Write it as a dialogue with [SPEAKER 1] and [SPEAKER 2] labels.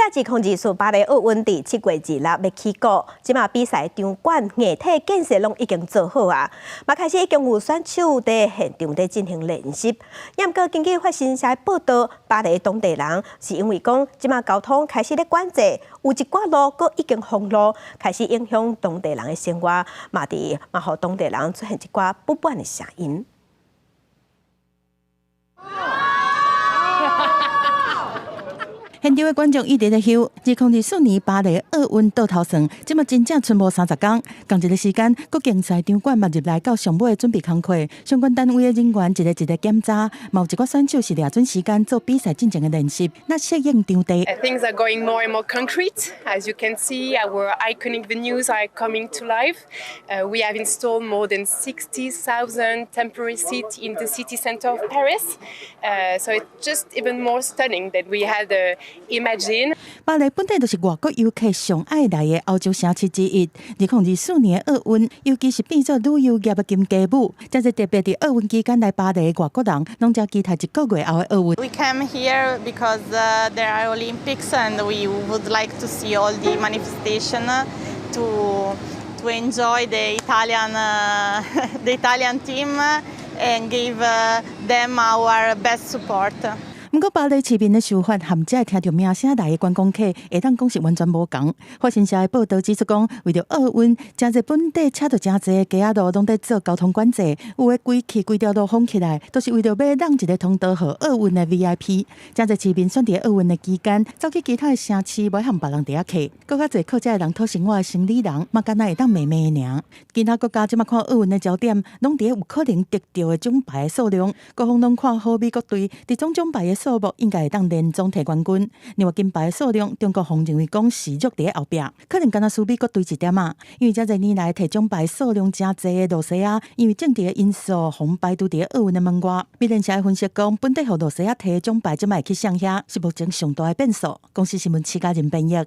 [SPEAKER 1] 2024巴黎奧運佇7月26欲起鼓，這馬比賽場館硬體建設攏已經做好啊，嘛開始已經有選手佇現場佇進行練習。毋過根據法新社報道，巴黎當地人是因為講這馬交通開始咧管制，有一寡路閣已經封路，開始影響當地人的生活，嘛佇嘛予當地人出現一寡不滿的聲音。
[SPEAKER 2] 現場的觀眾一直咧翕。2024年巴黎奧運倒頭算，這馬真正賰無30工。仝一个時間，閣競賽場館嘛入來到上尾的準備工課，相關單位的人員一个一个檢查，嘛有一寡選手是掠準時間做比賽進前的練習，來適應場地。
[SPEAKER 3] Things are going more and more concrete. As you can see, our iconic venues are coming to life. We have installed more than 60,000 temporary seats in the city center of Paris. So it's just even more stunning than we had imagined.
[SPEAKER 2] 巴黎本底就是外國遊客上愛來的歐洲城市之一。2024年奧運，尤其是變做旅遊業的金雞母，真濟特別佇奧運期間來巴黎的外國人，攏誠期待一個月後的奧運。
[SPEAKER 4] We came here because there are Olympics and we would like to see all the manifestation to enjoy the Italian team and give them our best support.
[SPEAKER 2] 毋過巴黎市民的想法，和這聽著名聲來的觀光客，會當講是完全無仝。法新社的報道指出講，為著奧運，誠濟本地車著誠濟街仔路攏佇做交通管制，有的規氣規條路封起來，都是為著欲讓一个通道予奧運的 VIP。誠濟市民選佇奧運的期間，走去其他的城市，袂和別人佇遐客。閣較濟靠這个人討生活的生理人，嘛干焦會當罵罵爾。其他國家這馬看奧運的焦點，攏佇有可能得著的獎牌的數量，各方攏看好美國隊，佇總獎牌的數目應該會當連續提冠軍。另外金牌的數量，中國予認為講是弱佇後壁，可能干焦輸美國隊一點仔。因為這濟年來提獎牌數量誠濟的露西亞，因為政治的因素，予排除佇奧運的門外。美聯社的分析講，本底予露西亞提獎牌，這擺會去啥遐，是目前上大的變數。公視新聞徐家仁編譯。